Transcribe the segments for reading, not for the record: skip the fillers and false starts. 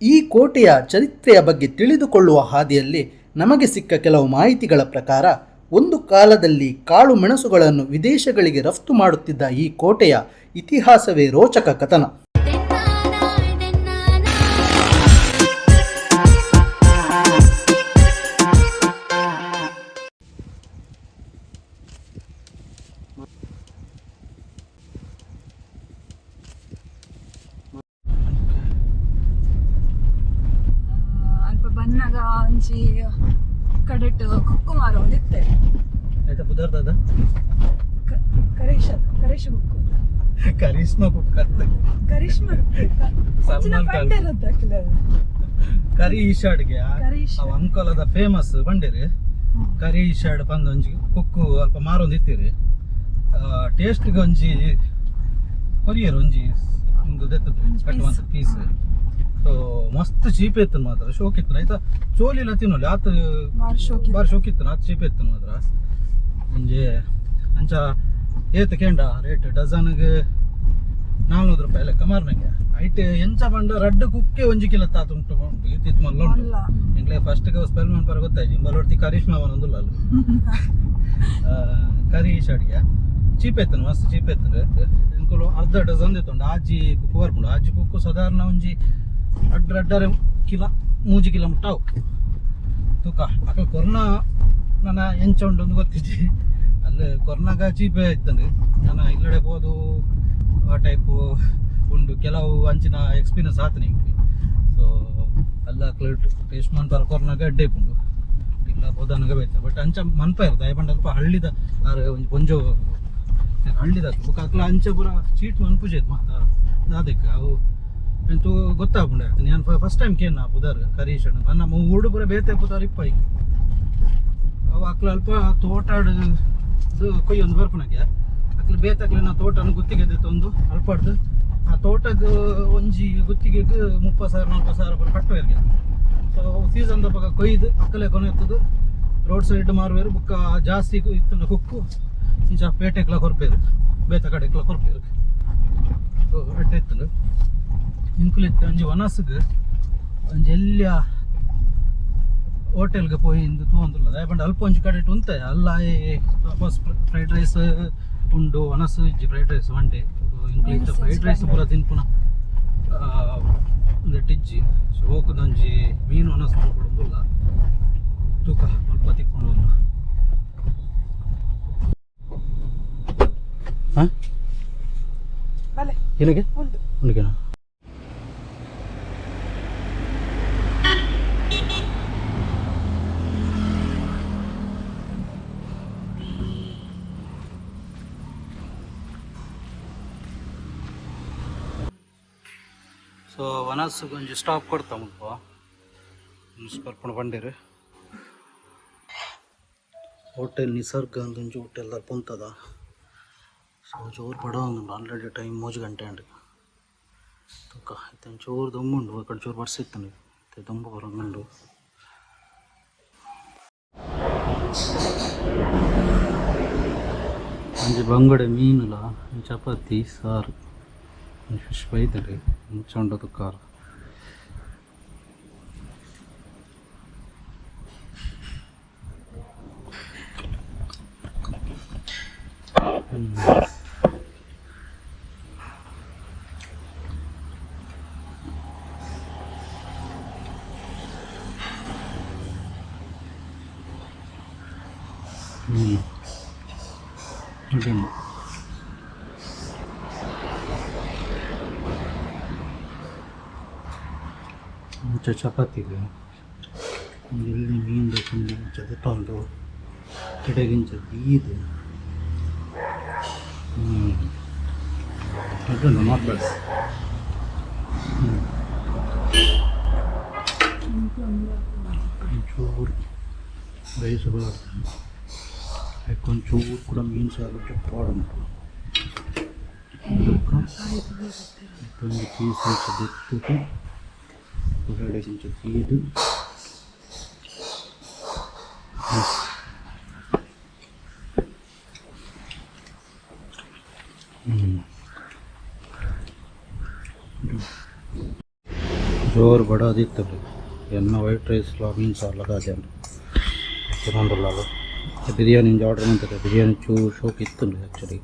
ಈ ಕೋಟೆಯ ಚರಿತ್ರೆಯ ಬಗ್ಗೆ ತಿಳಿದುಕೊಳ್ಳುವ ಹಾದಿಯಲ್ಲಿ ನಮಗೆ ಸಿಕ್ಕ ಕೆಲವು ಮಾಹಿತಿಗಳ ಪ್ರಕಾರ ಒಂದು ಕಾಲದಲ್ಲಿ ಕಾಳು ಮೆಣಸುಗಳನ್ನು ವಿದೇಶಗಳಿಗೆ ರಫ್ತು ಮಾಡುತ್ತಿದ್ದ ಈ ಕೋಟೆಯ ಇತಿಹಾಸವೇ ರೋಚಕ ಕಥನ. ಅಲ್ಪ ಬನ್ನಗ ಒಂಜಿ ಕಡೆಟ್ ಕುಕ್ಕು ಮಾರೊಂದಿತ್ತೆ. ಆಯ್ತಾ, ಪುದರ್ದದ? ಕರೇಶ, ಕರೇಶ ಕುಕ್ಕು. ಕರಿಷ್ಮಾ ಕುಕ್ ಅಂತ. ಕರಿಷ್ಮಾ. ಸಲ್ಮಾನ್ ಖಾನ್. ಕರಿ ಈಶಾಡ್ಗೆ. ಕರಿ. ಅವು ಅಂಕೋಲದ ಫೇಮಸ್ ಬಂಡೇರಿ. ಕರಿ ಈಶಾಡ್ ಪಂದ್ ಒಂಜಿ ಕುಕ್ಕು ಅಲ್ಪ ಮಾರೊಂದು ಇತ್ತೀರಿ. ಟೇಸ್ಟ್ಗೆ ಒಂಜಿ ಕೊರಿಯರ್ ಒಂಜಿ ಒಂದು ದೆತ್ತದು ಕಟ್ಟುವಂತ ಪೀಸ್. ಸೊ ಮಸ್ತ್ ಚೀಪ್ ಇತ್ತು ಮಾತ್ರ, ಶೋಕ್ ಇತ್ತು ಆಯ್ತಾ. ಚೋಲಿಲ್ಲ ತಿನ್ನೋಲಿ ಆತ. ಬಾರಿ ಶೋಕ್ ಇತ್ತು. ಬಾರಿ ಶೋಕ್ ಇತ್ತು, ಆತ ಚೀಪ್ ಇತ್ತು ಮಾತ್ರ. ಒಂಜಿ ಅಂಚ ಏತ್ ಕೇಂಡ, ರೇಟ್ ಡಜನ್ಗೆ 400 ರೂಪಾಯಿ ಲೆಕ್ಕ ಮಾರ್ನಕ್ಕೆ. ಐಟ್ ಎಂಚ ಪಂಡ ರಡ್ಡ್ ಕುಕ್ಕೆ 1 ಕಿಲೋ ತಾತ ಉಂಟು ಉಂಟು ಇತ್ತಿತ್ತು ಮಲ್ಲ ಉಂಟು. ಮಲ್ಲ. ಎಂಕ್ಲೆ ಫಸ್ಟ್ ಸ್ಪೆಲ್ ಮನ್ಪರ ಗೊತ್ತಾಯ್ತು, ಇಂಬಲೊರ್ತಿ ಕರಿಷ್ಮಾ ಒಂದುಲ್ಲ ಅಲ್ಲಿ. ಕರಿ ಅಡಿಗೆ ಚೀಪ್ ಎತ್ತನು, ಮಸ್ತ್ ಚೀಪ್ ಎತ್ತನು. ಎಂಕುಲು ಅರ್ಧ ಡಜನ್ ದೆತ್ತುಂಡು. ಆಜಿ ಕುಕ್ಕು ಬರ್ಪುಂಡು. ಆಜಿ ಕುಕ್ಕು ಸಾಧಾರಣ ಒಂಜಿ ಅಡ್ಡ ಅಡ್ಡರೆ ಕಿಲ, 3 ಕಿಲೋ ಮುಟ್ಟಾವು ತೂಕ. ಅಕಲ್ ಕೊರ್ನ ನನ್ನ ಎಂಚ ಉಂಡು ಅಂತ ಗೊತ್ತಿಜ್ಜಿ. ಅಲ್ಲಿ ಕೊರ್ನಾಗ ಚೀಪೇ ಇತ್ತಂದು. ನಾನು ಇಲ್ಲಡೆ ಪೋದು ಆ ಟೈಪು ಉಂಡು ಕೆಲವು ಅಂಚಿನ ಎಕ್ಸ್ಪೀರಿಯನ್ಸ್ ಆತನ ಇಂಕ್. ಸೊ ಅಲ್ಲ ಟೇಸ್ಟ್ ಮನ್ಪಾರ ಕೊರ್ನಾಗ ಎಡ್ಡೆ ಇಪ್ಪುಂಡು, ಇಲ್ಲ ಪೋದಾನಗ ಬೈತ. ಬಟ್ ಅಂಚ ಮನ್ಪ ಇರ್ತದೆ. ದಯ ಪಂಡ ಅಲ್ಪ ಹಳ್ಳಿದ ಆರ್ ಒಂಜಿ ಪೊಂಜೋ ಹಳ್ಳಿದ ಬೊಕ ಅಕ್ಲ ಅಂಚ ಪೂರ ಚೀಟ್ ಮನ್ಪುಜೆತ್ ಮಾತ ದಾದಕ್ಕೆ ಅವು ಎಂತೂ ಗೊತ್ತಾಪುಂಡು. ನಾನು ಫಸ್ಟ್ ಟೈಮ್ ಕೇನ ಪುದರ್ ಕರೀಶ್. ನಮ್ಮ ಊಡು ಪೂರ ಬೇತೆ ಪುದರ್ ಇಪ್ಪ. ಐಕ್ ಅವು ಅಕ್ಲ ಅಲ್ಪ ತೋಟಾಡು ಕೊಯ್ಯೊಂದು ಬರ್ಪುನಕ್ಕೆ. ಅಕ್ಲು ಬೇತಕ್ಲೆನ ತೋಟನ ಗುತ್ತಿಗೆ ಒಂದು ಅಲ್ಪಡ್ದು ಆ ತೋಟಗ್ ಒಂಜಿ ಗುತ್ತಿಗೆಗ್ 30,000 40,000 ಪೂರ ಕಟ್ಟುವೆರ್ಗೆ. ಸೊ ಸೀಸನ್ ದಪಗ ಕೊಯ್ದು ಅಕ್ಕಲೆ ಕೊನೆತ್ತದು ರೋಡ್ ಸೈಡ್ ಮಾರುವೆರು. ಬುಕ್ಕ ಜಾಸ್ತಿ ಇತ್ತುಂಡ ಕುಕ್ಕು ಇಂಚ ಪೇಟೆಕ್ಲ ಕೊರ್ಪೇರು, ಬೇತ ಕಡೆಕ್ಲ ಕೊರ್ಪೇರು. ಸೊ ಎಡ್ಡೆ ಇತ್ತುಂಡು. ಇಂಕುಲು ಇತ್ತೆ ಒಂಜಿ ವನಸ್ಗ್ ಒಂಜಿ ಎಲ್ಯ ಹೋಟೆಲ್ಗೆ ಪೋಯಿ ಇಂದು ತೂವೊಂದುಲ್ಲ. ದಾಯೆ ಪಂಡ ಅಲ್ಪ ಒಂಜಿ ಕಡೆಟ್ ಉಂತೆ ಅಲ್ಲ ವಾಪಸ್ ಫ್ರೈಡ್ ರೈಸ್ ಉಂಡು. ವನಸ್ ಇಜ್ಜಿ, ಫ್ರೈಡ್ ರೈಸ್ ವಂಡೆ. ಇಂಕ್ಲು ಇತ್ತೆ ಫ್ರೈಡ್ ರೈಸ್ ಪೂರ ತಿನ್ಪುನ ಉಂದೆಟ್ ಇಜ್ಜಿ. ಶೋಕುದೊಂಜಿ ಮೀನು ವನಸ್ ಮನ್ಪೊಡೊಂದುಲ್ಲ. ತೂಕ ಅಲ್ಪ ತಿಕ್ಕೊಂಡು ಒಂದು ಹಾಂ. ಬಲೆ. ಏನಕ್ಕೆ? ಉಂಡು. ಉಂಡಿಗೆನಾ? ಸೊ ವನಸ್ಗೆ ಒಂಜಿ ಸ್ಟಾಪ್ ಕೊಡ್ತಾ ಮುಲ್ಪ ಬರ್ಕೊಂಡು ಬಂಡೇರು. ಹೋಟೆಲ್ ನಿಸರ್ಗ ಅಂತ ಒಂಜಿ ಹೋಟೆಲ್ ಪುಂತದ. ಸೊ ಜೋರು ಬಡ ಉಂಡು. ಆಲ್ರೆಡಿ ಟೈಮ್ 3 ಗಂಟೆ ಅಂಡ್. ತೂಕ ಇತ್ತೆ ಚೂರು ದೊಂಬುಂಡು. ಆ ಕಡೆ ಚೂರು ಬರ್ಸಿತ್ತು, ಇತ್ತೆ ದೊಂಬು ಬರೋಂಗುಂಡು. ಒಂಜಿ ಬಂಗಡೆ ಮೀನುಲ, ಒಂಜಿ ಚಪಾತಿ, ಸಾರು, ಒಂಜಿ ಫಿಶ್ ಬೈದರಿ. ಇಂಚ ಉಂಡು ತುಕ್ಕಾರ. ಉಂಟು. ಇಂಚ ಚಪಾತಿಗೆ ಒಂಜಿ ಎಲ್ಲಿ ಮೀನ್ದ ತುಂಡು ಇಂಚ ದೆತ್ತೊಂದು ಕಡೆಗೆ ಇಂಚ ದೀದ್. ಎಡ್ಡೆ, not bad. ಒಂಚೂರು ರೈಸ್ ಬರ್ತದೆ. ಒಂಚೂರು ಕೂಡ ಮೀನು ಸಾರು ಪಾಡುಂಟು. ಬೊಕ್ಕ ಒಂದು ಪೀಸ್ ಇಂಚ ದೆತ್ತುದು ಹೊರಗಡೆ ಇಂಚ ದೀದ್. ಜೋರು ಬಡೋದಿತ್ತು. ಎನ್ನ ವೈಟ್ ರೈಸ್ ಮೀನ್ಸ್ ಅಲ್ಲ ತಿನ್ನೊಂದುಲ್ಲ. ಬಿರಿಯಾನಿ ಆರ್ಡರ್ ಮಂತದೆ. ಬಿರಿಯಾನಿ ಚೂ ಶೋಕ್ ಇತ್ತು ಆ್ಯಕ್ಚುಲಿ.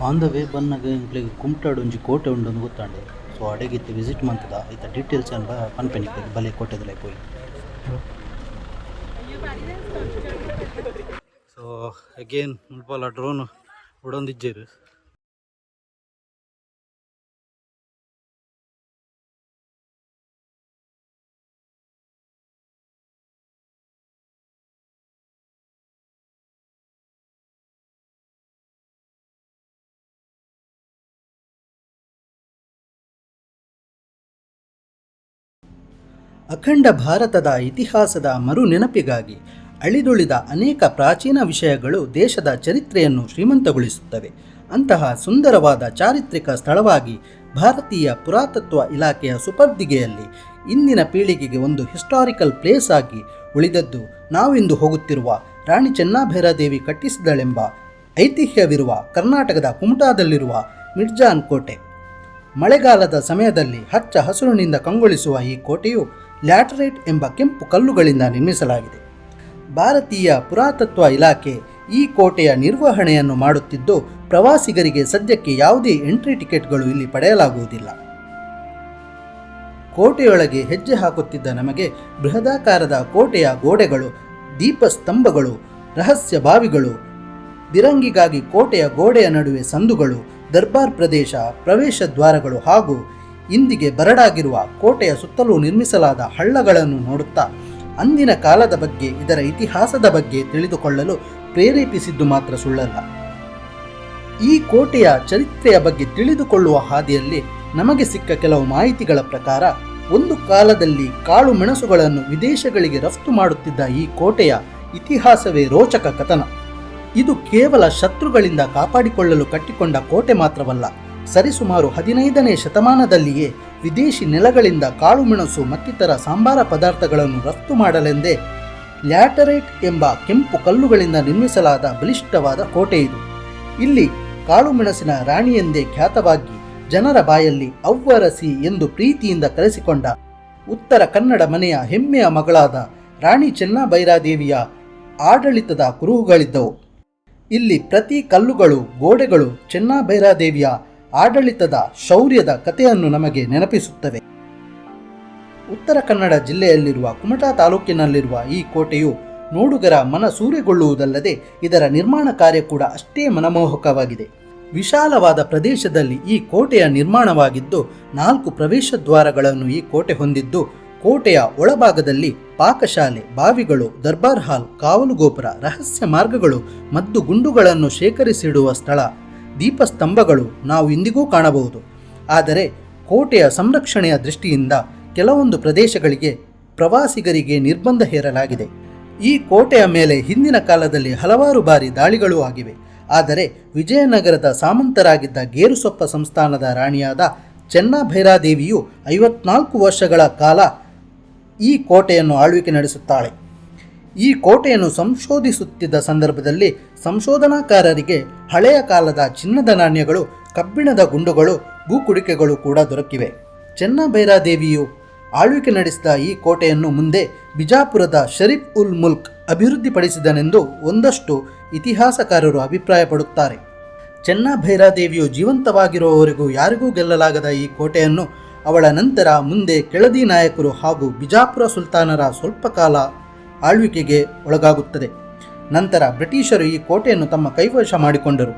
ಆನ್ the way ಬನ್ನಗ ಎಂಕ್ಲೆಗ್ ಕುಮಟಾಡ್ ಒಂಜಿ ಕೋಟೆ ಉಂಡು ಗೊತ್ತಾಂಡೆ. ಸೊ ಅಡೆಗಿತ್ತು ವಿಸಿಟ್ ಮಂತದ. ಐತ ಡೀಟೇಲ್ಸ್ ಅನ್ಬ ಪನ್ಪೆನಿ ಬಲೆ ಕೋಟೆದಲೇ ಪೋಯಿ. ಸೊ ಅಗೇನ್ ಮುಲ್ಪಲ ಡ್ರೋನ್ ಉಡೊಂದಿಜ್ಜೆರ್. ಅಖಂಡ ಭಾರತದ ಇತಿಹಾಸದ ಮರು ನೆನಪಿಗಾಗಿ ಅಳಿದುಳಿದ ಅನೇಕ ಪ್ರಾಚೀನ ವಿಷಯಗಳು ದೇಶದ ಚರಿತ್ರೆಯನ್ನು ಶ್ರೀಮಂತಗೊಳಿಸುತ್ತವೆ. ಅಂತಹ ಸುಂದರವಾದ ಚಾರಿತ್ರಿಕ ಸ್ಥಳವಾಗಿ ಭಾರತೀಯ ಪುರಾತತ್ವ ಇಲಾಖೆಯ ಸುಪರ್ದಿಗೆಯಲ್ಲಿ ಇಂದಿನ ಪೀಳಿಗೆಗೆ ಒಂದು ಹಿಸ್ಟಾರಿಕಲ್ ಪ್ಲೇಸ್ ಆಗಿ ಉಳಿದದ್ದು ನಾವಿಂದು ಹೋಗುತ್ತಿರುವ ರಾಣಿ ಚೆನ್ನಭೈರಾದೇವಿ ಕಟ್ಟಿಸಿದಳೆಂಬ ಐತಿಹ್ಯವಿರುವ ಕರ್ನಾಟಕದ ಕುಮಟಾದಲ್ಲಿರುವ ಮಿರ್ಜಾನ್ ಕೋಟೆ. ಮಳೆಗಾಲದ ಸಮಯದಲ್ಲಿ ಹಚ್ಚ ಹಸುರಿನಿಂದ ಕಂಗೊಳಿಸುವ ಈ ಕೋಟೆಯು ಲ್ಯಾಟರೈಟ್ ಎಂಬ ಕೆಂಪು ಕಲ್ಲುಗಳಿಂದ ನಿರ್ಮಿಸಲಾಗಿದೆ. ಭಾರತೀಯ ಪುರಾತತ್ವ ಇಲಾಖೆ ಈ ಕೋಟೆಯ ನಿರ್ವಹಣೆಯನ್ನು ಮಾಡುತ್ತಿದ್ದು, ಪ್ರವಾಸಿಗರಿಗೆ ಸದ್ಯಕ್ಕೆ ಯಾವುದೇ ಎಂಟ್ರಿ ಟಿಕೆಟ್ಗಳು ಇಲ್ಲಿ ಪಡೆಯಲಾಗುವುದಿಲ್ಲ. ಕೋಟೆಯೊಳಗೆ ಹೆಜ್ಜೆ ಹಾಕುತ್ತಿದ್ದ ನಮಗೆ ಬೃಹದಾಕಾರದ ಕೋಟೆಯ ಗೋಡೆಗಳು, ದೀಪಸ್ತಂಭಗಳು, ರಹಸ್ಯ ಬಾವಿಗಳು, ಬಿರಂಗಿಗಾಗಿ ಕೋಟೆಯ ಗೋಡೆಯ ನಡುವೆ ಸಂದುಗಳು, ದರ್ಬಾರ್ ಪ್ರದೇಶ, ಪ್ರವೇಶ ದ್ವಾರಗಳು ಹಾಗೂ ಇಂದಿಗೆ ಬರಡಾಗಿರುವ ಕೋಟೆಯ ಸುತ್ತಲೂ ನಿರ್ಮಿಸಲಾದ ಹಳ್ಳಗಳನ್ನು ನೋಡುತ್ತಾ ಅಂದಿನ ಕಾಲದ ಬಗ್ಗೆ, ಇದರ ಇತಿಹಾಸದ ಬಗ್ಗೆ ತಿಳಿದುಕೊಳ್ಳಲು ಪ್ರೇರೇಪಿಸಿದ್ದು ಮಾತ್ರ ಸುಳ್ಳಲ್ಲ. ಈ ಕೋಟೆಯ ಚರಿತ್ರೆಯ ಬಗ್ಗೆ ತಿಳಿದುಕೊಳ್ಳುವ ಹಾದಿಯಲ್ಲಿ ನಮಗೆ ಸಿಕ್ಕ ಕೆಲವು ಮಾಹಿತಿಗಳ ಪ್ರಕಾರ, ಒಂದು ಕಾಲದಲ್ಲಿ ಕಾಳು ಮೆಣಸುಗಳನ್ನು ವಿದೇಶಗಳಿಗೆ ರಫ್ತು ಮಾಡುತ್ತಿದ್ದ ಈ ಕೋಟೆಯ ಇತಿಹಾಸವೇ ರೋಚಕ ಕಥನ. ಇದು ಕೇವಲ ಶತ್ರುಗಳಿಂದ ಕಾಪಾಡಿಕೊಳ್ಳಲು ಕಟ್ಟಿಕೊಂಡ ಕೋಟೆ ಮಾತ್ರವಲ್ಲ, ಸರಿಸುಮಾರು 15ನೇ ಶತಮಾನದಲ್ಲಿಯೇ ವಿದೇಶಿ ನೆಲಗಳಿಂದ ಕಾಳುಮೆಣಸು ಮತ್ತಿತರ ಸಾಂಬಾರ ಪದಾರ್ಥಗಳನ್ನು ರಫ್ತು ಮಾಡಲೆಂದೇ ಲ್ಯಾಟರೈಟ್ ಎಂಬ ಕೆಂಪು ಕಲ್ಲುಗಳಿಂದ ನಿರ್ಮಿಸಲಾದ ಬಲಿಷ್ಠವಾದ ಕೋಟೆ ಇದು. ಇಲ್ಲಿ ಕಾಳುಮೆಣಸಿನ ರಾಣಿಯೆಂದೇ ಖ್ಯಾತವಾಗಿ ಜನರ ಬಾಯಲ್ಲಿ ಅವ್ವರಸಿ ಎಂದು ಪ್ರೀತಿಯಿಂದ ಕರೆಸಿಕೊಂಡ ಉತ್ತರ ಕನ್ನಡ ಮನೆಯ ಹೆಮ್ಮೆಯ ಮಗಳಾದ ರಾಣಿ ಚೆನ್ನಭೈರಾದೇವಿಯ ಆಡಳಿತದ ಕುರುಹುಗಳಿದ್ದವು. ಇಲ್ಲಿ ಪ್ರತಿ ಕಲ್ಲುಗಳು, ಗೋಡೆಗಳು ಚೆನ್ನಭೈರಾದೇವಿಯ ಆಡಳಿತದ ಶೌರ್ಯದ ಕಥೆಯನ್ನು ನಮಗೆ ನೆನಪಿಸುತ್ತವೆ. ಉತ್ತರ ಕನ್ನಡ ಜಿಲ್ಲೆಯಲ್ಲಿರುವ ಕುಮಟಾ ತಾಲೂಕಿನಲ್ಲಿರುವ ಈ ಕೋಟೆಯು ನೋಡುಗರ ಮನ ಸೂರೆಗೊಳ್ಳುವುದಲ್ಲದೆ, ಇದರ ನಿರ್ಮಾಣ ಕಾರ್ಯ ಕೂಡ ಅಷ್ಟೇ ಮನಮೋಹಕವಾಗಿದೆ. ವಿಶಾಲವಾದ ಪ್ರದೇಶದಲ್ಲಿ ಈ ಕೋಟೆಯ ನಿರ್ಮಾಣವಾಗಿದ್ದು, ನಾಲ್ಕು ಪ್ರವೇಶ ದ್ವಾರಗಳನ್ನು ಈ ಕೋಟೆ ಹೊಂದಿದ್ದು, ಕೋಟೆಯ ಒಳಭಾಗದಲ್ಲಿ ಪಾಕಶಾಲೆ, ಬಾವಿಗಳು, ದರ್ಬಾರ್ ಹಾಲ್, ಕಾವಲು ಗೋಪುರ, ರಹಸ್ಯ ಮಾರ್ಗಗಳು, ಮದ್ದು ಗುಂಡುಗಳನ್ನು ಶೇಖರಿಸಿಡುವ ಸ್ಥಳ, ದೀಪಸ್ತಂಭಗಳು ನಾವು ಇಂದಿಗೂ ಕಾಣಬಹುದು. ಆದರೆ ಕೋಟೆಯ ಸಂರಕ್ಷಣೆಯ ದೃಷ್ಟಿಯಿಂದ ಕೆಲವೊಂದು ಪ್ರದೇಶಗಳಿಗೆ ಪ್ರವಾಸಿಗರಿಗೆ ನಿರ್ಬಂಧ ಹೇರಲಾಗಿದೆ. ಈ ಕೋಟೆಯ ಮೇಲೆ ಹಿಂದಿನ ಕಾಲದಲ್ಲಿ ಹಲವಾರು ಬಾರಿ ದಾಳಿಗಳೂ ಆಗಿವೆ. ಆದರೆ ವಿಜಯನಗರದ ಸಾಮಂತರಾಗಿದ್ದ ಗೇರುಸೊಪ್ಪ ಸಂಸ್ಥಾನದ ರಾಣಿಯಾದ ಚೆನ್ನಭೈರಾದೇವಿಯು 54 ವರ್ಷಗಳ ಕಾಲ ಈ ಕೋಟೆಯನ್ನು ಆಳ್ವಿಕೆ ನಡೆಸುತ್ತಾಳೆ. ಈ ಕೋಟೆಯನ್ನು ಸಂಶೋಧಿಸುತ್ತಿದ್ದ ಸಂದರ್ಭದಲ್ಲಿ ಸಂಶೋಧನಾಕಾರರಿಗೆ ಹಳೆಯ ಕಾಲದ ಚಿನ್ನದ ನಾಣ್ಯಗಳು, ಕಬ್ಬಿಣದ ಗುಂಡುಗಳು, ಭೂಕುಡಿಕೆಗಳು ಕೂಡ ದೊರಕಿವೆ. ಚೆನ್ನಭೈರಾದೇವಿಯು ಆಳ್ವಿಕೆ ನಡೆಸಿದ ಈ ಕೋಟೆಯನ್ನು ಮುಂದೆ ಬಿಜಾಪುರದ ಶರೀಫ್ ಉಲ್ ಮುಲ್ಕ್ ಅಭಿವೃದ್ಧಿಪಡಿಸಿದನೆಂದು ಒಂದಷ್ಟು ಇತಿಹಾಸಕಾರರು ಅಭಿಪ್ರಾಯಪಡುತ್ತಾರೆ. ಚೆನ್ನಭೈರಾದೇವಿಯು ಜೀವಂತವಾಗಿರುವವರೆಗೂ ಯಾರಿಗೂ ಗೆಲ್ಲಲಾಗದ ಈ ಕೋಟೆಯನ್ನು ಅವಳ ನಂತರ ಮುಂದೆ ಕೆಳದಿ ನಾಯಕರು ಹಾಗೂ ಬಿಜಾಪುರ ಸುಲ್ತಾನರ ಸ್ವಲ್ಪ ಕಾಲ ಆಳ್ವಿಕೆಗೆ ಒಳಗಾಗುತ್ತದೆ. ನಂತರ ಬ್ರಿಟಿಷರು ಈ ಕೋಟೆಯನ್ನು ತಮ್ಮ ಕೈವಶ ಮಾಡಿಕೊಂಡರು.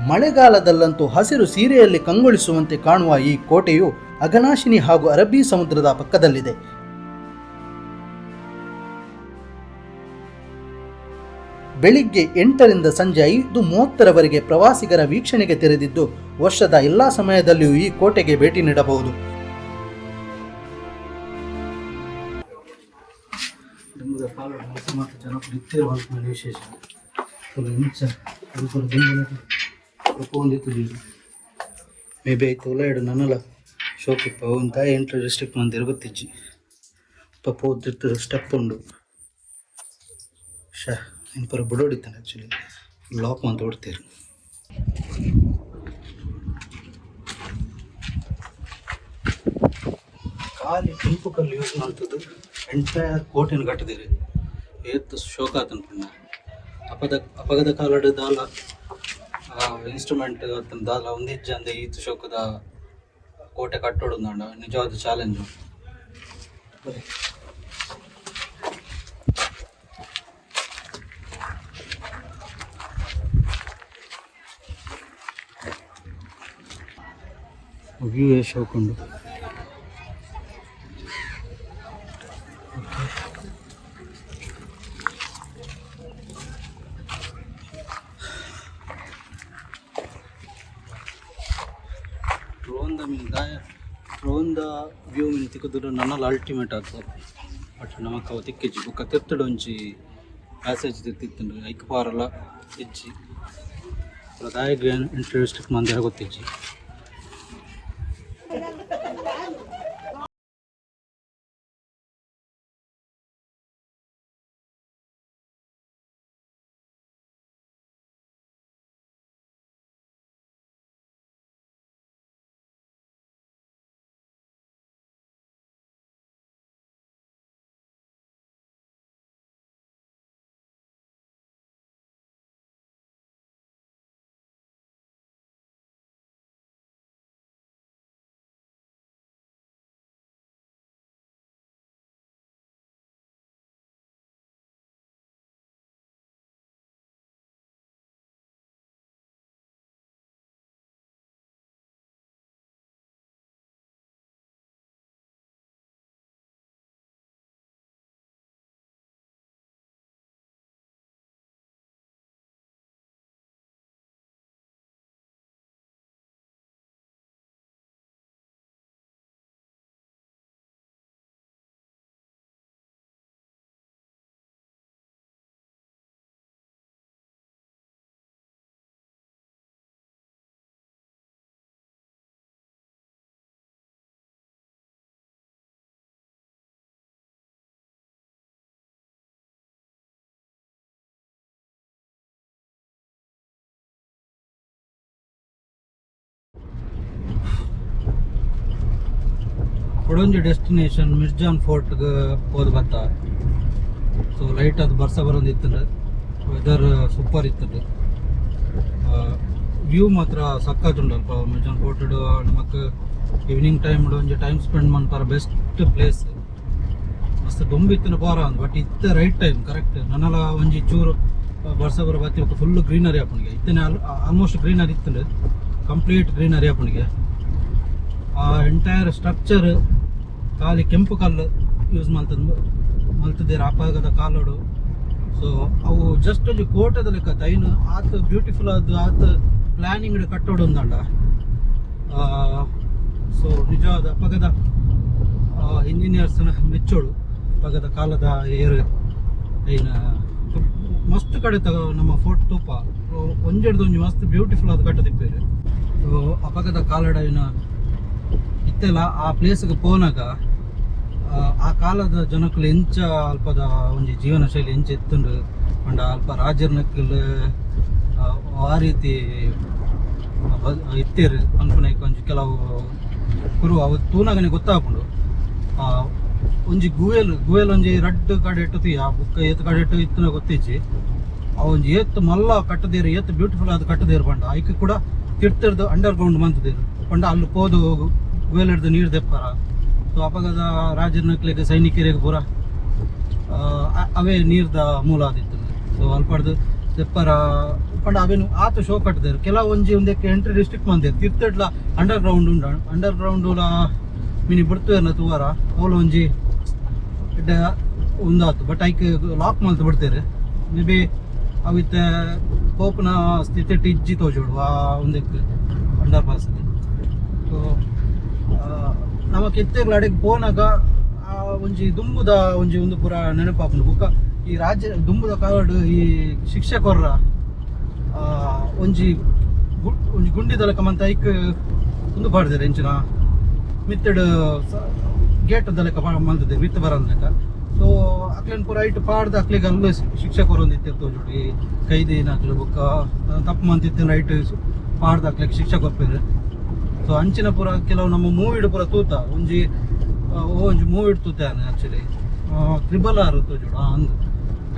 ಮಳೆಗಾಲದಲ್ಲಂತೂ ಹಸಿರು ಸೀರೆಯಲ್ಲಿ ಕಂಗೊಳಿಸುವಂತೆ ಕಾಣುವ ಈ ಕೋಟೆಯು ಅಘನಾಶಿನಿ ಹಾಗೂ ಅರಬ್ಬಿ ಸಮುದ್ರದ ಪಕ್ಕದಲ್ಲಿದೆ. ಬೆಳಿಗ್ಗೆ 8ರಿಂದ ಸಂಜೆ 5:30ರವರೆಗೆ ಪ್ರವಾಸಿಗರ ವೀಕ್ಷಣೆಗೆ ತೆರೆದಿದ್ದು, ವರ್ಷದ ಎಲ್ಲ ಸಮಯದಲ್ಲಿಯೂ ಈ ಕೋಟೆಗೆ ಭೇಟಿ ನೀಡಬಹುದು. ವಿಶೇಷ ಮೇ ಬಿ ಐತೆ ಉಲಾಯ್ಡು ನನಲ ಶೋಕಿಪ್ಪ ಒಂದು ಎಂಟ್ರಿ ಡಿಸ್ಟ್ರಿಕ್ಟ್ ಮಂದಿರ ಗೊತ್ತಿಜ್ಜಿ. ಪಪ್ಪ ಓದಿರ್ತಾರೆ, ಸ್ಟೆಪ್ ಉಂಡು. ಶಾ ಇನ್ ಪರ ಬುಡೋಡಿತ್ತಾನೆ. ಆ್ಯಕ್ಚುಲಿ ಲಾಕ್ ಅಂತ ಹೊಡ್ತೀರಿ. ಖಾಲಿ ಕೆಂಪು ಕಲ್ಲು ಯೂಸ್ ಮಾಡ್ತದ್ದು ಎಂಟೈರ್ ಕೋಟೆನ ಕಟ್ಟದಿರಿ. ಏತ್ ಶೋಕಾತನ್ ಪಂಡ ಅಪದ ಅಪಗದ ಕಾಲಡ್ ದಾಲ ಇನ್ಸ್ಟ್ರೂಮೆಂಟ್ ಅತ್ತನ್ ದಾಲ ಒಂದಿಜ್ಜಂದೆ ಈತ್ ಶೋಕದ ಕೋಟೆ ಕಟ್ಟೋಡು ಅಂಡ ನಿಜವಾದ ಚಾಲೆಂಜ್. ಬಲೆ. ವ್ಯೂ ಶೋಕುಂಡು. ಡ್ರೋನ್ the mean ದಾಯ ಡ್ರೋನ್ the view ಮೀನ್ ತಿಕ್ಕುದು ನನಲ ಅಲ್ಟಿಮೇಟ್ ಆತು. ಬಟ್ ನಮಕ್ ಅವು ತಿಕ್ಕಿಜ್ಜಿ. ಬೊಕ್ಕ ತಿರ್ತುಡು ಒಂಜಿ ಪ್ಯಾಸೇಜ್ ತಿಕ್ತಿತ್ತುಂಡು, ಐಕ್ ಪಾರಲ ಇಜ್ಜಿ. ದಾಯಗ್ ಇಂಟ್ರೆಸ್ಟ್ ಮಂದಿರ ಗೊತ್ತಿಜ್ಜಿ. ಕುಡೊಂಜಿ ಡೆಸ್ಟಿನೇಷನ್ ಮಿರ್ಜಾನ್ ಫೋರ್ಟ್ಗೆ ಪೋದು ಬತ್ತ. ಸೊ ಲೈಟ್ ಅದು ಬರ್ಸ ಬರೋದು ಇತ್ತಂದ್ರೆ ವೆದರ್ ಸೂಪರ್ ಇತ್ತಂದ್ರೆ ವ್ಯೂ ಮಾತ್ರ ಸಕ್ಕತ್ ಉಂಡು. ಅಲ್ಪ ಮಿರ್ಜಾನ್ ಫೋರ್ಟ್ ನಮಕ್ ಈವ್ನಿಂಗ್ ಟೈಮ್ ಒಂಜಿ ಟೈಮ್ ಸ್ಪೆಂಡ್ ಮನ್ಪರ ಬೆಸ್ಟ್ ಪ್ಲೇಸ್. ಮಸ್ತ್ ದೊಂಬು ಇತ್ತಿನ ಪೋರ ಅಂದ್, ಬಟ್ ಇತ್ತೆ ರೈಟ್ ಟೈಮ್ ಕರೆಕ್ಟ್. ನನಲ ಒಂಜಿ ಚೂರು ಬರ್ಸ ಬರ ಬತ್ತಿ ಫುಲ್ ಗ್ರೀನರಿ ಆಪುಂಡಿಗೆ. ಇತ್ತನೆ ಆಲ್ಮೋಸ್ಟ್ ಗ್ರೀನರಿ ಇತ್ತಂದ್ರೆ ಕಂಪ್ಲೀಟ್ ಗ್ರೀನರಿ ಆಪುಂಡಿಗೆ. ಆ ಎಂಟೈರ್ ಸ್ಟ್ರಕ್ಚರ್ ಖಾಲಿ ಕೆಂಪು ಕಲ್ಲು ಯೂಸ್ ಮಲ್ತದ್ ಮಲ್ತದೇರು ಅಪಗದ ಕಾಲೋಡು. ಸೊ ಅವು ಜಸ್ಟ್ ಒಂಜಿ ಕೋಟೆದ ಲೆಕ್ಕ ಐನು ಆತ್ ಬ್ಯೂಟಿಫುಲ್ ಆದ್ ಆತ್ ಪ್ಲಾನಿಂಗ್ ಕಟ್ಟೋಡು ಅಂದಂಡ. ಸೊ ನಿಜವಾದ ಅಪಗದ ಇಂಜಿನಿಯರ್ಸ್ ಮೆಚ್ಚೋಡು. ಅಪಗದ ಕಾಲದ ಏರು ಐನ ಮಸ್ತ್ ಕಡೆ ತಗ ನಮ್ಮ ಫೋರ್ಟ್ ತೂಪ ಒಂಜೆಡ್ದು ಒಂಜಿ ಮಸ್ತ್ ಬ್ಯೂಟಿಫುಲ್ ಆದ ಕಟ್ಟದಿಪ್ಪೇರು. ಸೊ ಅಪಗದ ಕಾಲಡ ಐನ ಇತ್ತೆಲ್ಲ ಆ ಪ್ಲೇಸ್ಗೆ ಪೋನಾಗ ಆ ಕಾಲದ ಜನಕ್ಕಲು ಎಂಚ ಅಲ್ಪದ ಒಂಜಿ ಜೀವನ ಶೈಲಿ ಎಂಚ ಇತ್ತುಂಡು ಪಂಡ ಅಲ್ಪ ರಾಜರ್ನಕ್ಕಲು ಆ ರೀತಿ ಇತ್ತೇರು ಪನ್ಪುನೈಕ್ ಒಂಜಿ ಕೆಲವು ಕುರು ಅವು ತೂನಗನೆ ಗೊತ್ತಾಪುಂಡು. ಒಂಜಿ ಗುವೆಲ್ ಗುವೆಲ್ ಒಂಜಿ ರಡ್ಡ್ ಕಡೆಟ್ ತೂಯ ಬುಕ್ಕ ಏತ್ ಕಡೆಟ್ ಇತ್ತುನ ಗೊತ್ತಿಜ್ಜಿ. ಆ ಒಂಜಿ ಏತ್ ಮಲ್ಲ ಕಟ್ಟದೇರು, ಏತ್ ಬ್ಯೂಟಿಫುಲ್ ಆದ್ ಕಟ್ಟದೇರು ಪಂಡ ಐಕ್ ಕೂಡ ತಿರ್ತಿರ್ದು ಅಂಡರ್ ಗ್ರೌಂಡ್ ಮಂತದೇರು ಪಂಡ ಅಲ್ಲಿ ಪೋದು ಗುವೆಲ್ ಹಿಡ್ದು ನೀರು ದೆಪ್ಪರ. ಸೊ ಅಪಗದ ರಾಜರ್ನಕ್ಲೆಗ್ ಸೈನಿಕರಿಗೆ ಪೂರ ಅವೇ ನೀರ್ದ ಮೂಲ ಆದಿತ್ತು. ಸೊ ಅಲ್ಪಡ್ದು ದೆಪ್ಪರ ಪಂಡ ಅವೇನು ಆತ ಶೋ ಕಟ್ಟದೇರು. ಕೆಲವು ಒಂಜಿ ಒಂದಕ್ಕೆ ಎಂಟ್ರಿ ಡಿಸ್ಟ್ರಿಕ್ಟ್ ಮಂದೇರು ತಿರ್ತಡ್ಲ ಅಂಡರ್ ಗ್ರೌಂಡ್ ಉಂಡು. ಅಂಡರ್ ಗ್ರೌಂಡ್ ಮಿನಿ ಬಿಡ್ತುವೇರ್ನ ತೂವರ ಅವ್ಲು ಒಂಜಿ ಎಡ್ಡೆ ಉಂದಾತು, ಬಟ್ ಐಕ್ ಲಾಕ್ ಮಲ್ತ್ ಬಿಡ್ತೇರು. ಮೇ ಬಿ ಅವಿತ್ತೆ ಪೋಪುನ ಸ್ಥಿತಿ ಇಜ್ಜಿ ತೋಜೋಡು ಆ ಒಂದಕ್ಕೆ ಅಂಡರ್ ಪಾಸ್. ಸೊ ನಮಕ್ ಇತ್ತೆಗ್ಲ ಅಡೆಗ್ ಪೋನಾಗ ಆ ಒಂಜಿ ದುಂಬುದ ಒಂಜಿ ಒಂದು ಪೂರ ನೆನಪಾಪುಂಡು. ಬುಕ್ಕ ಈ ರಾಜ್ಯ ದುಂಬುದ ಕಾಲಡ್ ಈ ಶಿಕ್ಷೆ ಕೊರ್ರ ಒಂಜಿ ಒಂಜಿ ಗುಂಡಿದ ಲೆಕ್ಕ ಮಂತ ಐಕ್ ಉಂದು ಪಾಡ್ದೆರ್ ಎಂಚಿನ ಮಿತ್ತಡ್ ಗೇಟ್ ದ ಲೆಕ್ಕ ಮಲ್ತುದೆರ್ ಮಿತ್ತ್ ಬರಂದ್ ಲೆಕ್ಕ. ಸೊ ಅಕ್ಲೆನ್ ಪೂರ ಐಟ್ ಪಾಡ್ದ್ ಅಕ್ಲೆಗ್ ಅಲ್ಲು ಶಿಕ್ಷೆ ಕೊರೊಂದಿತ್ತೆರ್ ತೋಜೊಡು. ಈ ಕೈದಿನಕ್ಲು ಬೊಕ್ಕ ತಪ್ಪು ಮಂತಿತ್ತಿನ ಐಟ್ ಪಾಡ್ದ್ ಅಕ್ಲೆಗ್ ಶಿಕ್ಷೆ ಕೊರ್ಪೆರ್. ಸೊ ಅಂಚಿನ ಪೂರ ಕೆಲವು ನಮ್ಮ ಮೂವಿಡ್ ಪೂರ ತೂತ ಒಂಜಿ ಒಂಜಿ ಮೂವಿ ತೂತೆ ಆಕ್ಚುಲಿ, ತ್ರಿಬಲ್ ಆರ್ ತೋಜುಡು ಅಂದ್.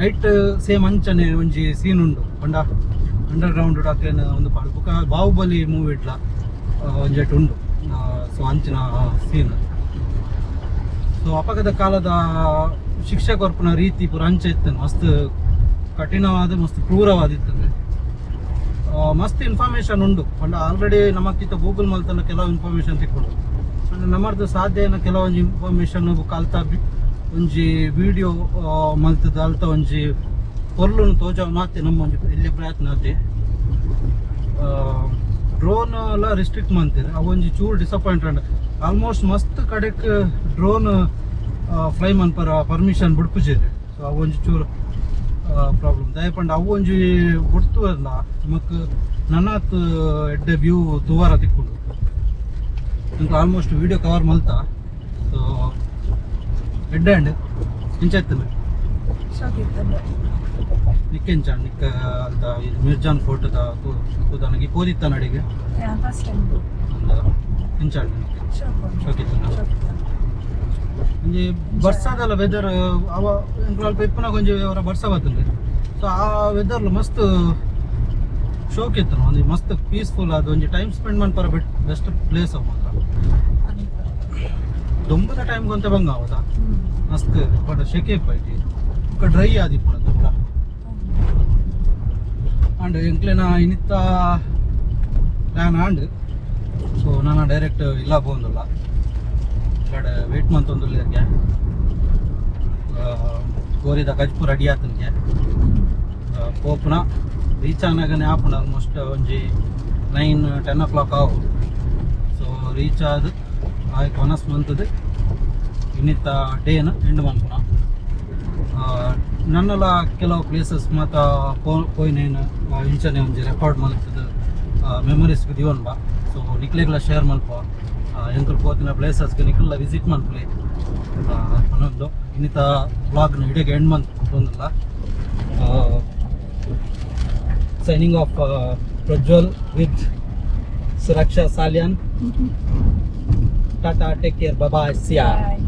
ಐಟ್ ಸೇಮ್ ಅಂಚನೆ ಒಂಜಿ ಸೀನ್ ಉಂಡು. ಪಂಡ ಅಂಡರ್ ಗ್ರೌಂಡ್ ಅಕ್ಲೆನ ಒಂದು ಪಾಡ್. ಬೊಕ ಬಾಹುಬಲಿ ಮೂವಿ ಇಡ್ಲ ಒಂಜೆಟ್ ಉಂಡು. ಸೊ ಅಂಚಿನ ಸೀನ್. ಸೊ ಅಪಗದ ಕಾಲದ ಶಿಕ್ಷೆ ಕೊರ್ಪುನ ರೀತಿ ಪೂರ ಅಂಚ ಇತ್ತು. ಮಸ್ತ್ ಕಠಿಣವಾದ, ಮಸ್ತ್ ಕ್ರೂರವಾದ ಇತ್ತು. ಮಸ್ತ್ ಇನ್ಫಾರ್ಮೇಶನ್ ಉಂಡು. ಪಂಡ ಆಲ್ರೆಡಿ ನಮಕ್ಕಿತ್ತ ಗೂಗಲ್ ಮಲ್ತನ ಕೆಲವು ಇನ್ಫಾರ್ಮೇಶನ್ ತಿಕ್ಕೊಂಡು. ಪಂಡ ನಮ್ಮರ್ದು ಸಾಧ್ಯ ಏನ ಕೆಲವೊಂಜಿ ಇನ್ಫಾರ್ಮೇಶನ್ ಕಲ್ತ ಒಂಜಿ ವಿಡಿಯೋ ಮಲ್ತದ ಅಲ್ತ ಒಂಜಿ ಪೊರ್ಲುನು ತೋಜಾವ್ ಮಾತೆ ನಮ್ಮ ಒಂಜಿ ಎಲ್ಲಿ ಪ್ರಯತ್ನ ಆತೆ. ಡ್ರೋನ್ ಎಲ್ಲ ರಿಸ್ಟ್ರಿಕ್ಟ್ ಮಂತೇರು. ಅವು ಒಂಜಿ ಚೂರು ಡಿಸಪಾಯಿಂಟ್. ಆಲ್ಮೋಸ್ಟ್ ಮಸ್ತ್ ಕಡೆಕ್ ಡ್ರೋನ್ ಫ್ಲೈ ಮನ್ಪರ ಪರ್ಮಿಷನ್ ಬುಡ್ಪುಜೆರ್. ಸೊ ಅವು ಒಂಜಿ ಚೂರು ಪ್ರಾಬ್ಲಮ್. ದಾಯೆ ಪಂಡ ಅವು ಒಂಜಿ ಬುಡ್ತು ಅಲ್ಲ, ನಮಕ್ ನನಾತ್ ಎಡ್ಡೆ ವ್ಯೂ ತೂವರ ತಿಕ್ಕುಂಡು. ಎಂಕ್ ಆಲ್ಮೋಸ್ಟ್ ವಿಡಿಯೋ ಕವರ್ ಮಲ್ತ. ಸೊ ಎಡ್ಡೆ ಅಂಡ್ ಇಂಚ ಇತ್ತಂದ್ರೆ. ಶೋಕ್ ಇತ್ತಂದ್ರೆ. ನಿಕ್ಕೆಂಚ ನಿಕ್ಕ ಅಲ್ತ ಇದು ಮಿರ್ಜಾನ್ ಫೋರ್ಟ್ದ ತೂದನಗಿ ಪೋದಿತ್ತ ನಡಿಗೆ? First time. ಒಂದು ಇಂಚ ನಿಕ್ಕೆ? ಶೋಕ್. ಶೋಕ್ ಇತ್ತಂಡ. ಶೋಕ್ ಇತ್ತು. ಒಂಜಿ ಬರ್ಸಾದಲ್ಲ ವೆದರ್ ಅವ. ಎಂಕ್ಲು ಅಲ್ಪ ಇಪ್ಪುನಾಗ ಒಂಜಿ ಅವರ ಬರ್ಸ ಬತ್ತಂದ್ರೆ, ಸೊ ಆ ವೆದರ್ ಮಸ್ತ್ ಶೋಕ್ ಇತ್ತು. ಒಂಜಿ ಮಸ್ತ್ ಪೀಸ್ಫುಲ್ ಆದ ಒಂಜಿ ಟೈಮ್ ಸ್ಪೆಂಡ್ ಮನ್ಪರ ಬೆಸ್ಟ್ ಪ್ಲೇಸ್ ಅವು ಮಾತ್ರ. ದೊಂಬುದ ಟೈಮ್ ಗೊಂತೆ ಬಂಗ ಅವದ ಮಸ್ತ್. ಬಟ್ ಶೆಕೆ ಇಪ್ಪ ಬೊಕ್ಕ ಡ್ರೈ ಆದಿಪ್ಪುನ ಪೂರ. ಅಂಡ್ ಎಂಕ್ಲೆನ ಇನಿತ್ತ ಪ್ಲಾನ್ ಆಂಡ್. ಸೊ ನಾನು ಡೈರೆಕ್ಟ್ ಇಲ್ಲ ಪೋಂದುಲ್ಲ ಇಲ್ಲಡೆ ವೇಟ್ ಮಂತೊಂದುಲ್ಲೆರ್ಗೆ. ಕೋರಿದ ಕಜ್ಪು ರೆಡಿ ಆತನಿಗೆ ಪೋಪುನ. ರೀಚ್ ಆನಾಗನೆ ಆಪುಂಡು. ಆಲ್ಮೋಸ್ಟ್ ಒಂಜಿ 9-10 ಓ ಕ್ಲಾಕ್ ಆವು. ಸೊ ರೀಚ್ ಆದ್ ಆಯ್ತು ವನಸ್ ಮಂತದ್ದು ಇನ್ನಿತ್ತ ಡೇನ ಎಂಡ್ ಮನ್ಪುನ. ನನ್ನಲ ಕೆಲವು ಪ್ಲೇಸಸ್ ಮಾತ ಪೋಯಿನೇನು ಇಂಚನೆ ಒಂಜಿ ರೆಕಾರ್ಡ್ ಮಲ್ತದ್ದು ಮೆಮೊರೀಸ್ ದಿವನ್ ಬಾ. ಸೊ ನಿಕ್ಲೆಗ್ಲ ಶೇರ್ ಮಲ್ಪ. ಎಂಕುಲು ಪೋತಿನ ಪ್ಲೇಸಸ್ಗೆ ನಿಕ್ಲೆಲ ವಿಸಿಟ್ ಮಲ್ಪಲೆ ಪನೊಂದು ಇನ್ನಿತ ವ್ಲಾಗ್ನ ಇಡೆಗೆ and ಮಂತೊಂದುಲ್ಲ. Signing off, Prajwal with Suraksha Salian. Tata, take care, bye bye, see ya. Bye.